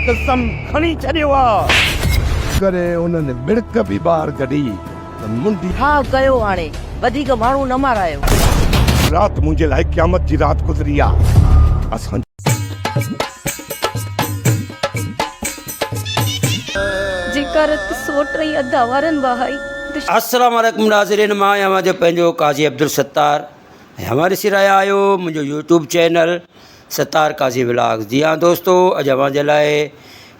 قسم کڻي ڇڏيو آ. ڪري انهن ٻڙڪ به ٻاهر ڪڍي ته منڍي. ٺاهه ڪيو هاڻي وڌيڪ ماڻهو نه مارايو. رات منهنجي لاء قيامت جي رات گذري آ. اسان. جيڪا رت سوٽ ۽ ادا وارن وهائي. السلام عليڪم ناظرين مان آهيان اوهان جو پنهنجو قاضي عبدالستار ۽ اوهان ڏسي رهيا آهيو منهنجو YouTube channel Sattar Qazi vlogs جي ها دوستو اڄ اوهان جي لاء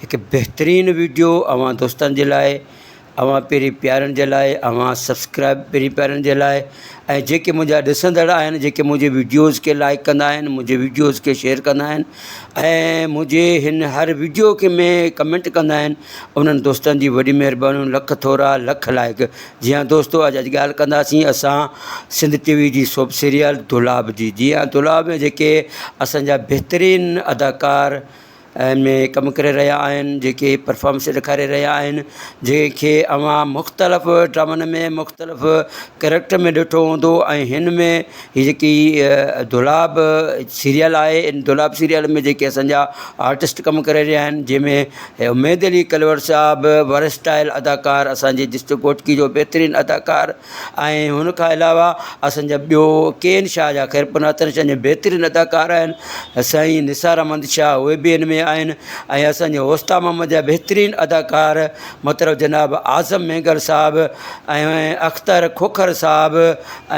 هڪ بهترين ويڊيو اوهان دوستن جي لاء اوهان پرين پيارن جي لاء اوهان سبسڪرائب پرين پيارن جي لاء ۽ جيڪي منهنجا ڏسندڙ آهن جيڪي منهنجي ويڊيوز کي لائڪ ڪندا آهن منهنجي ويڊيوز کي شيئر ڪندا آهن ۽ منهنجي هن هر ويڊيو کي ۾ ڪمينٽ ڪندا آهن انهن دوستن جي وڏي مهربانيون لک ٿورا لک لائق جي ها دوستو اڄ اڄ ڳالهه ڪنداسين اسان سنڌ ٽي وي جي سوپ سيريل دولاب جي جي ها دولاب ۾ جيڪي اسانجا بهترين اداڪار ۾ ڪم ڪري رهيا آهن جيڪي پرفارمنس ڏيکاري رهيا آهن جنهن کي اوهان مختلف ڊرامن ۾ مختلف ڪريڪٽر ۾ ڏٺو هوندو ۽ هن ۾ هي جيڪي دولاب سيريل آهي ان دولاب سيريل ۾ جيڪي اسانجا آرٽسٽ ڪم ڪري رهيا آهن جنهن ۾ اميد علي ڪلوڙ صاحب ورسٽائل اداڪار اسانجي ڊسٽرڪٽ گهوٽڪي جو بهترين اداڪار ۽ هن کان علاوه اسان جا ٻيو ڪي اين شاهه جا خيرپور ناٿن شاهه جا بهترين اداڪار آهن سائين نثار احمد شاهه اهي به هن ۾ آهن ۽ اسان جي اوستا محمد جا بهترين اداڪار مطلب جناب اعظم مينگل صاحب ۽ اختر کوکر صاحب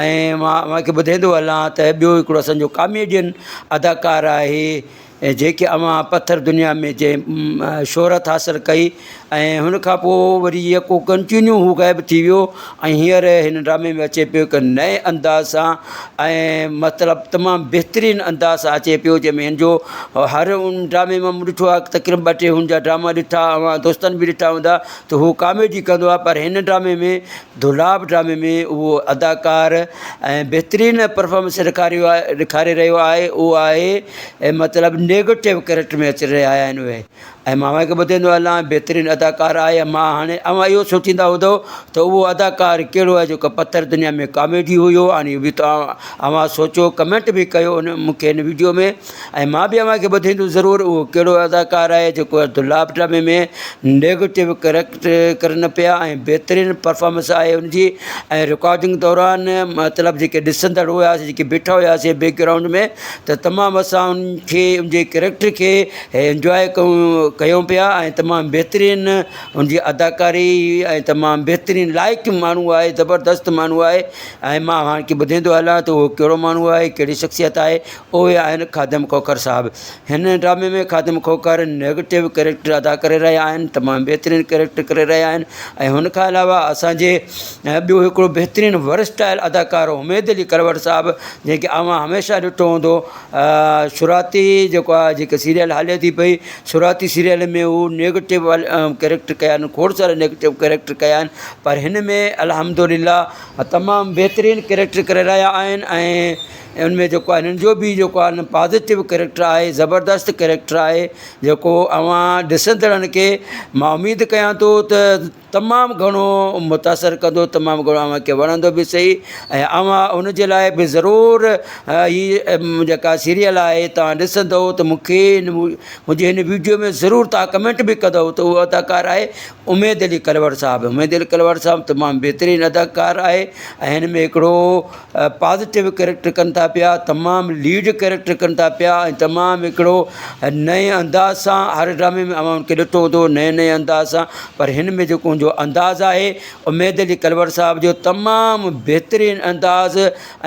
۽ مان اوهان کي ٻڌائيندو هلان ته ٻيو هڪڙو اسان جو ڪاميڊين اداڪار آهي ۽ جيڪي اوهان پٿر دنيا ۾ جنهن شهرت حاصل ڪئي ۽ هن کان پوء وري يڪو ڪنٽينيو هو غائب ٿي ويو ۽ هينئر هن ڊرامي ۾ اچي پيو هڪ نئين انداز سان ۽ مطلب تمام بهترين انداز سان اچي پيو جنهن ۾ هن جو هر ان ڊرامي ۾ مون ڏٺو آهي تقريبن ٻه ٽي هن جا ڊراما ڏٺا اوهان دوستن به ڏٺا هوندا ته هو ڪاميڊي ڪندو آهي پر هن ڊرامي ۾ دولاب ڊرامي ۾ اهو اداڪار ۽ بهترين پرفارمنس ڏيکاريو آهي ڏيکاري رهيو آهي اهو آهي مطلب نيگيٽو ڪريڪٽر ۾ اچي رهيا آهن اهي ۽ مان اوهان کي ٻڌائيندو هلان بهترين اداڪار آهي مان هاڻي اوهان اهو سوچيندا هوندو ته اهو اداڪار ڪهڙو آهي جيڪو پٿر دنيا ۾ ڪاميڊي هيو هاڻي اهو به توهان اوهان سوچو ڪمينٽ به ڪيو ان مون کي هن ويڊيو ۾ ۽ مان به اوهان کي ٻڌائيندس ضرور اهو ڪهڙو اداڪار آهي جيڪو دولاب ڊرامي ۾ نيگيٽو ڪريڪٽر ڪرن پيا ۽ بهترين پرفارمنس آهي ان جي ۽ رڪارڊنگ دوران مطلب جيڪي ڏسندڙ هياسي جيڪي بيٺا هياسي بيڪ گرائونڊ ۾ ته تمام اسان ان کي ان جي ڪريڪٽر کي انجواء ڪيون پيا ۽ تمام بهترين ان جي اداڪاري ۽ تمام بهترين لائق ماڻهو آهي زبردست ماڻهو آهي ۽ مان اوهان کي ٻڌائيندو هلان ته اهو ڪهڙو ماڻهو آهي ڪهڙي شخصيت آهي اهي آهن خادم کوکر صاحب هن ڊرامي ۾ خادم کوکر نيگيٽو ڪريڪٽر ادا ڪري رهيا آهن تمام بهترين ڪريڪٽر ڪري رهيا آهن ۽ هن کان علاوه اسان جي ٻيو هڪڙو بهترين ورسٽائل اداڪار اميد علي ڪلوڙ صاحب جنهن کي اوهان هميشه ڏٺو هوندو شروعاتي جيڪو آهي جيڪي سيريل هلي ٿي پئي شروعاتي سيريل ۾ هو نيگيٽو ڪريڪٽر ڪيا آهن کوڙ سارا نيگيٽو ڪريڪٽر ڪيا آهن پر هن ۾ الحمد لله تمام بهترين ڪريڪٽر ڪري رهيا آهن ۽ ان ۾ جيڪو آهي هنن جو به جيڪو آهي نه پازيٽو ڪريڪٽر آهي زبردست ڪريڪٽر آهي جيڪو اوهان ڏسندڙن کي مان اميد ڪيان ٿو ته تمام گهڻو متاثر ڪندو تمام گهڻو اوهان کي وڻندو به سهي ۽ اوهان ان جي لاء به ضرور هي جيڪا سيريل آهي توهان ڏسندو ته مون کي منهنجي هن ويڊيو ۾ ضرور توهان ڪمينٽ به ڪندو ته اهو اداڪار آهي اميد علي ڪلوڙ صاحب اميد علي ڪلوڙ صاحب تمام بهترين اداڪار آهي ۽ هن ۾ هڪڙو پازيٽو ڪريڪٽر ڪن ٿا پيا تمام ليڊ ڪريڪٽر ڪن ٿا پيا ۽ تمام هڪڙو نئين انداز سان هر ڊرامي ۾ اوهان ان کي ڏٺو هوندو نئين نئين انداز سان پر هن ۾ جيڪو ان جو انداز آهي اميد علي ڪلوڙ صاحب جو تمام بهترين انداز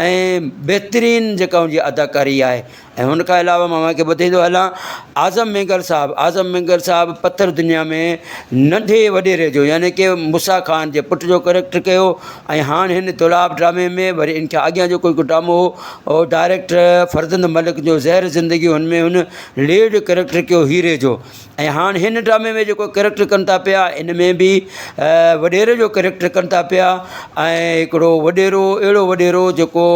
۽ بهترين جيڪا ان جي اداڪاري آهي ۽ هن کان علاوه مان اوهان کي ٻڌائيندو هلان اعظم مينگل صاحب اعظم مينگل صاحب پٿر دنيا ۾ ننڍي وڏيري جو يعني ڪي موسيٰ خان جي پٽ جو ڪريڪٽر ڪيو ۽ هاڻ هن دولاب ڊرامي ۾ وري ان کان اڳيان جيڪو هڪ ڊرامو هو ڊائريڪٽر فرزند ملڪ جو زهر زندگي هن ۾ هن ليڊ ڪريڪٽر ڪيو هيري جو ۽ هاڻ هن ڊرامي ۾ جيڪو ڪريڪٽر ڪن ٿا پيا ان ۾ به وڏيري جو ڪريڪٽر ڪن ٿا پيا ۽ هڪڙو وڏيرو اهڙو وڏيرو جيڪو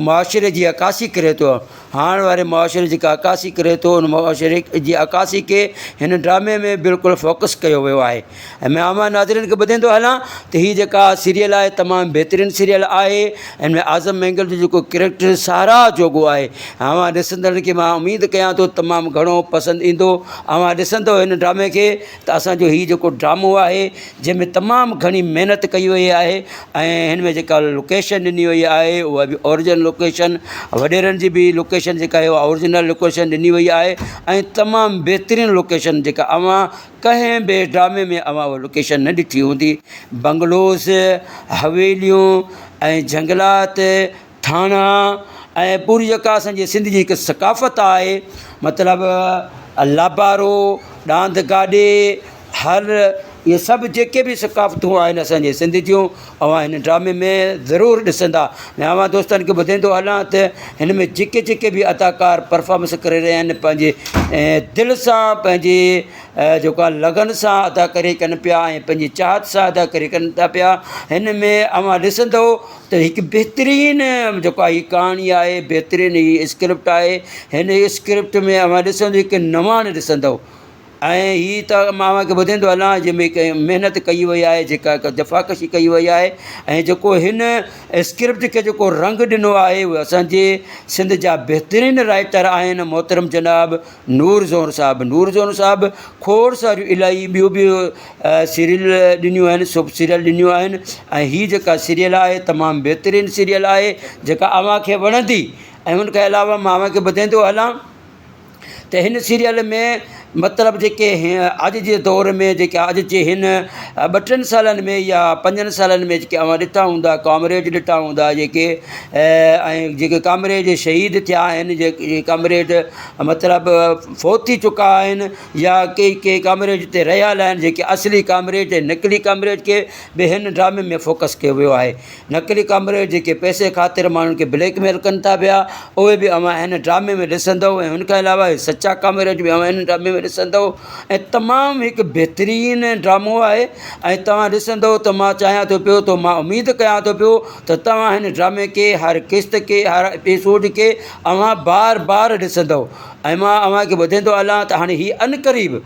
معاشري جي عڪاسي ڪري ٿو. هاڻ واري معاشري جي جيڪا عڪاسي ڪري ٿو ان معاشري جي عڪاسي کي هن ڊرامي ۾ بلڪل فوڪس ڪيو ويو آهي ۽ مان اوهان ناظرين کي ٻڌائيندو هلان ته هي جيڪا سيريل آهي تمام بهترين سيريل آهي هن ۾ اعظم مينگل جو جيڪو ڪريڪٽر ساراهه جوڳو آهي اوهان ڏسندڙن کي مان اميد ڪيان ٿو تمام گهڻو پسند ايندو اوهان ڏسندو هن ڊرامي کي ته اسان جو هي جيڪو ڊرامو آهي جنهن ۾ تمام گهڻي محنت ڪئي وئي آهي ۽ هن ۾ جيڪا لوڪيشن ڏني وئي آهي اها به اوريجنل لوڪيشن وڏيرن جي به لوڪيشن جيڪا آهي اها اوريجنل لوڪيشن ڏني وئي آهي ۽ تمام بهترين لوڪيشن جيڪا اوهان ڪنهن به ڊرامي ۾ اوهان اها لوڪيشن نه ڏٺي هوندي بنگلوز حويليون ۽ جهنگلات ٿاڻا ۽ پوري جيڪا اسان جي سنڌ جي هڪ ثقافت آهي مطلب لابارو ڏاند گاڏي هر اهي سڀ جيڪي به ثقافتون آهن اسان جي سنڌ جون اوهان هن ڊرامي ۾ ضرور ڏسندا ۽ اوهان دوستن کي ٻڌائيندو هلان ته هن ۾ جيڪي جيڪي به اداڪار پرفارمنس ڪري رهيا آهن پنهنجي دل سان پنهنجي جيڪو آهي لگن سان اداڪاري ڪن پيا ۽ پنهنجي چاهت سان اداڪاري ڪن ٿا پيا هن ۾ اوهان ڏسندو ته هڪ بهترين جيڪو آهي هي ڪهاڻي آهي بهترين هي اسڪرپٽ آهي هن اسڪرپٽ ۾ اوهان ڏسندو هڪ نواڻ ڏسندو ۽ هي ته مان اوهان کي ٻڌائيندو هلان جنهن ۾ هڪ محنت ڪئي وئي آهي جيڪا هڪ جفاڪشي ڪئي وئي آهي ۽ جيڪو هن اسڪرپٽ کي جيڪو رنگ ڏنو آهي اهو اسان جي سنڌ جا بهترين رائيٽر آهن محترم جناب نور زئور صاحب نور زئور صاحب کوڙ ساريون الاهي ٻيون به سيريل ڏنيون آهن سڀ سيريل ڏنيون آهن ۽ هي جيڪا سيريل آهي تمام بهترين سيريل آهي جيڪا اوهان کي وڻندي ۽ ان کان علاوه مان اوهان کي ٻڌائيندو هلان ته هن سيريل ۾ مطلب جيڪي اڄ جي دور ۾ جيڪي اڄ جي هن ٻه ٽن سالن ۾ يا پنجن سالن ۾ جيڪي اوهان ڏٺا هوندا ڪامريڊ ڏٺا هوندا جيڪي ۽ جيڪي ڪامريڊ شهيد ٿيا آهن جيڪي ڪامريڊ مطلب فوت ٿي چڪا آهن يا ڪي ڪي ڪامريڊ هتي رهيل آهن جيڪي اصلي ڪامريڊ ۽ نقلي ڪامريڊ کي به هن ڊرامي ۾ فوڪس ڪيو ويو آهي نقلي ڪامريڊ جيڪي پئسي خاطر ماڻهن کي بليڪ ميل ڪن ٿا پيا اهي به اوهان هن ڊرامي ۾ ڏسندؤ ۽ ان کان علاوه سچا ڪامريڊ به اوهان هن ڊرامي ۾ ڏسندؤ ۽ تمام هڪ بهترين ڊرامو آهي ۽ توهان ڏسندؤ ته مان چاهيان ٿو پيو ته مان اميد ڪيان ٿو پيو ته توهان هن ڊرامي کي هر قسط کي هر ايپيسوڊ کي اوهان بار بار ڏسندؤ ۽ مان اوهان کي ٻڌائيندو هلان ته هاڻي هي عنقريب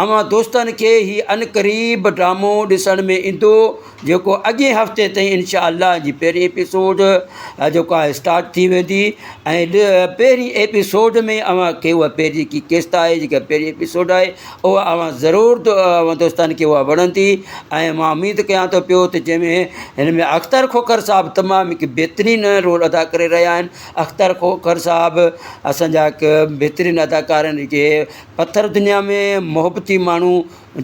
اوهان دوستن کي هي عنقريب ڊرامو ڏسڻ ۾ ايندو جيڪو اڳئين هفتي تائين انشاء الله جي پهرين ايپيسوڊ جيڪو آهي اسٽارٽ ٿي ويندي ۽ پهرين ايپيسوڊ ۾ اوهان کي اها پهرين جيڪي قسط آهي جيڪا پهرين ايپيسوڊ آهي اها اوهان ضرور اوهان دوستن کي اها وڻندي ۽ مان اميد ڪيان ٿو پيو ته جنهن ۾ هن ۾ اختر کوکر صاحب تمام هڪ بهترين رول ادا ڪري رهيا آهن اختر کوکر صاحب اسان جا هڪ بهترين اداڪار آهن جيڪي پٿر دنيا ۾ محبتي ماڻهو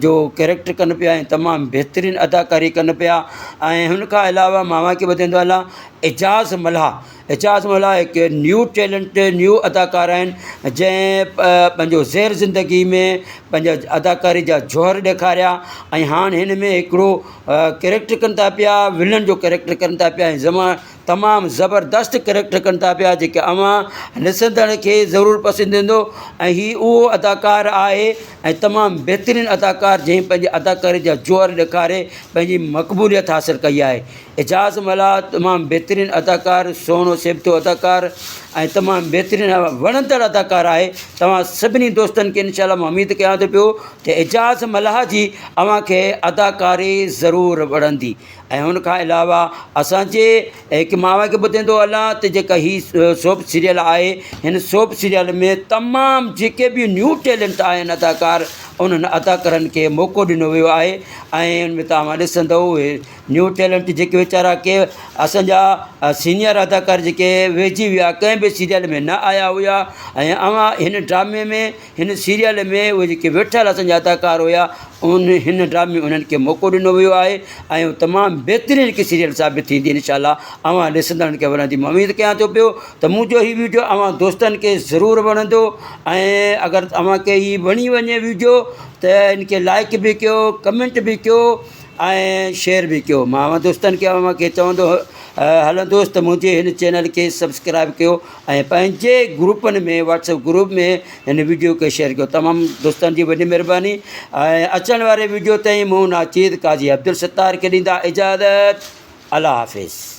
جو ڪيريڪٽر ڪن پيا ۽ تمام بهترين اداڪاري ڪن پيا ۽ هن کان علاوه مان اوهان کي ٻڌائيندو هلان اعجاز ملاح اعجاز ملاح هڪ نيو ٽيلنٽ نيو اداڪار آهن جنهن پنهنجو زهر زندگي ۾ پنهنجا اداڪاري جا جوهر ڏيکاريا ۽ هاڻ هن ۾ هڪڙو ڪيريڪٽر ڪن ٿا پيا ولن جو ڪيريڪٽر ڪن ٿا پيا ۽ زما تمام زبردست ڪريڪٽر ڪن ٿا پيا جيڪي اوهان ڏسندڙ کي ضرور پسند ايندو ۽ هي اهو اداڪار آهي ۽ تمام بهترين اداڪار جنهن پنهنجي اداڪاري جا جوهر ڏيکاري پنهنجي مقبوليت حاصل ڪئي آهي اعجاز ملاح تمام بهترين اداڪار سهڻو سيبتو اداڪار ۽ تمام بهترين وڻندڙ اداڪار آهي توهان سڀني دوستن کي انشاء الله مان اميد ڪيان ٿو پيو ته اعجاز ملاح جي اوهان کي اداڪاري ضرور وڻندي ۽ ان کان علاوه اسان جي هڪ مان اوهان کي ٻڌائيندو هلان ته جيڪا هي سوپ سيريل آهي هن سوپ سيريل ۾ تمام جيڪي به نيو ٽيلنٽ آهن اداڪار انهن اداڪارن کي موقعو ڏنو ويو آهي ۽ ان ۾ توهان ڏسندو اهي نيو ٽيلنٽ جيڪي ويچارا ڪي اسان جا سينئر اداڪار جيڪي ويهجي ويا ڪنهن به سيريل ۾ نه آيا هيا ۽ اوهان هن ڊرامي ۾ هن سيريل ۾ اهي جيڪي ويٺل اسان جا اداڪار هيا ان هن ڊرامي ۾ انهن کي موقعو ڏنو ويو آهي ۽ اهو تمام بهترين هڪ سيريل ثابت ٿيندي انشاء الله اوهان ڏسندڙن کي وڻندي مان اميد ڪيان ٿو پيو ته منهنجو هي ويڊيو اوهان دوستن کي ضرور وڻندو ۽ اگر اوهان کي هي وڻي وڃي ويڊيو ته ان کي لائڪ به ڪيو ڪمينٽ به ڪيو ۽ شيئر به ڪيو مان اوهان دوستن کي اوهان کي چوندو هلندوس ته منهنجي هن چينل کي سبسڪرائب ڪيو ۽ پنهنجي گروپن ۾ واٽس ايپ گروپ ۾ هن ويڊيو کي شيئر ڪيو تمام دوستن جي وڏي مهرباني ۽ اچڻ واري ويڊيو تائين مون ناچيز قاضي عبدالستار کي ڏيندا اجازت الله حافظ.